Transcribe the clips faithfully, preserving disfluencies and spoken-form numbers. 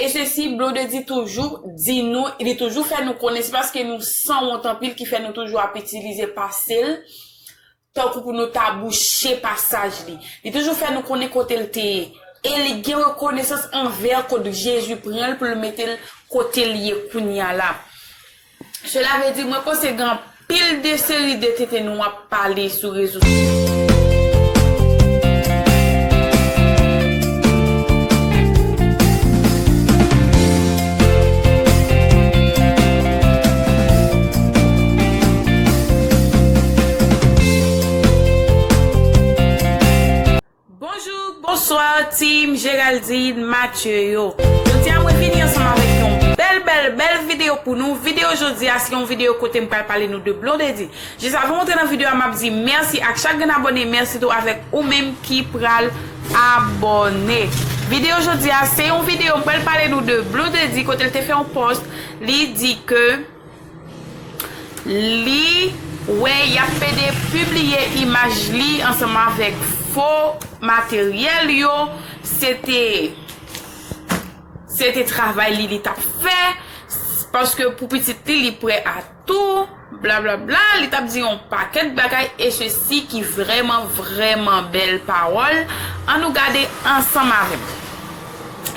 E sesi, Blondedy toujou di nou, li toujou fè nou konnen, se paske nou sanwont anpil ki fè nou toujou ap itilize pase l, tankou pou nou ta bouche pasaj li. Li toujou fè nou konnen kote l te ye. E li gen rekonesans anvè kote Jezi pran l pou l mete l kote l ye kounye a la. Sela vle di, mwen panse gen anpil de seri de tenten nou ap pale sou rezo sosyo. Bonjou, bonswa, team Geraldine Mathieu yo. Jodi a mwen vini ansanm avèk yon bèl, bèl, bèl videyo pou nou. Videyo jodi a se yon videyo kote m pral pale nou de Blondedy. Jis avan m antre nan videyo a, m ap di mèsi ak chak grenn abòne, mèsi tou avèk ou menm ki pral abòne. Videyo jodi a se yon videyo m pral pale nou de Blondedy kote l te fè yon pòs, li di ke li wè y ap pede pibliye imaj li ansanm avèk fo materyèl yo. Se te, se te travay li, li t ap fè, paske pou pitit li, li prè a tou, blablabla, li t ap di yon pakèt bagay, e sesi ki vrèman, vrèman bèl pawòl. Ann nou gade ansanm avè m.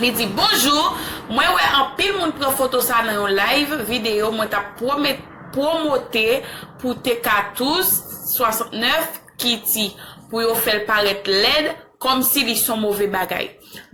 Li di, bonjou, mwen wè anpil moun pran foto sa nan yon live videyo mwen t ap pwomèt pwomote pou T K twelve swasannnèf Kitty pou yo fè l parèt lèd, kòmsi li s on move bagay.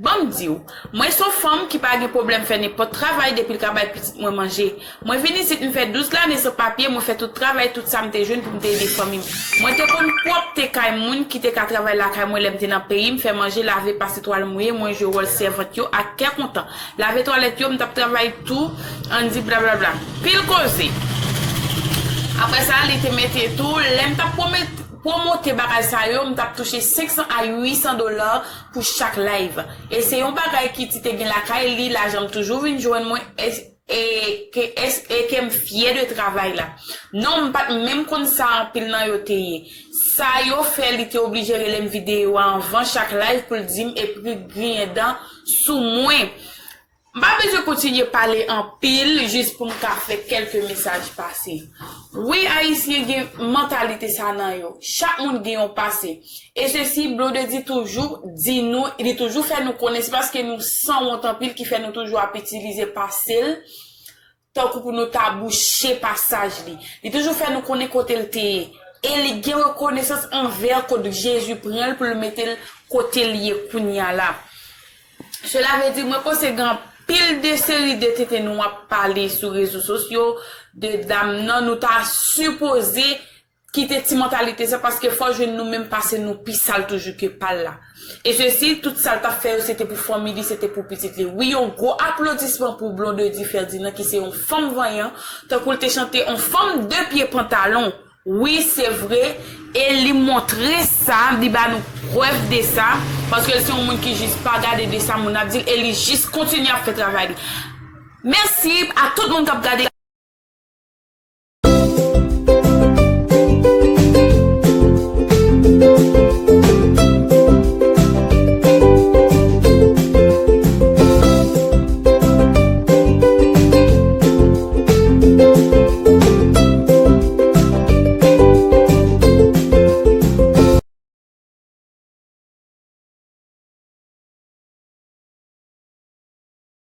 Ban m di w, mwen s on fanm ki pa gen pwoblèm fè nenpòt travay depi l ka bay pitit mwen manje. Mwen vin isit, m fè douz lane san papye, mwen fè tout travay, tout sa m te jwenn pou m te ede fanmi m. Mwen te konn pwòpte kay moun ki te ka travay lakay mwen lè m te nan peyi m, fè manje, lave, pase twal mouye, mwen jwe wòl sèvant yo ak kè kontan. Lave twalèt yo, m t ap travay tou, ann di blablabla. Pil koze. Apre sa, li te mete tou, lè m t ap pwomèt, pwomote bagay sa yo, m t ap touche senk san a uit san dola pou chak live. E se yon bagay Kitty te gen lakay li, lajan m toujou vin jwenn mwen, e, e ke, e, e ke m fyè de travay la. Non, m pa t menm konn sa anpil nan yo te ye. Sa yo fè, li te oblije rele m videyo a anvan chak live pou l di m epi griyen dan sou mwen. M pa bezwen kontinye pale anpil jis pou m ka fè kèlke mesaj pase. Wi, Ayisyen gen mantalite sa nan yo. Chak moun gen yon pase. E sesi, Blondedy toujou di nou, li toujou fè nou konnen, se paske nou sanwont anpil ki fè nou toujou ap itilize pase l tankou pou nou ta bouche pasaj li. Li toujou fè nou konnen kote l te ye. E li gen rekonesans anvè kote Jezi pran l pou l mete l kote l ye kounye a la. Sela vle di, mwen panse gen anpil de seri de tenten nou ap pale sou rezo sosyo, de dam nan, nou ta sipoze kite ti mantalite sa, paske fò jwenn nou menm pase nou pi sal toujou ke pa l la. E sesi, tout sa l t ap fè yo, se te pou fanmi li, se te pou pitit li. Wi, yon gwo aplodisman pou Blondedy Ferdinand, ki se yon fanm vanyan, tankou l te chante, yon fanm de pye pantalon. Wi, se vre. E li montre sa, li ba nou prèv de sa, paske l se yon moun ki jis pa gade de sa moun ap di l, e li jis kontinye ap fè travay li. Mèsi a tout moun k ap gade.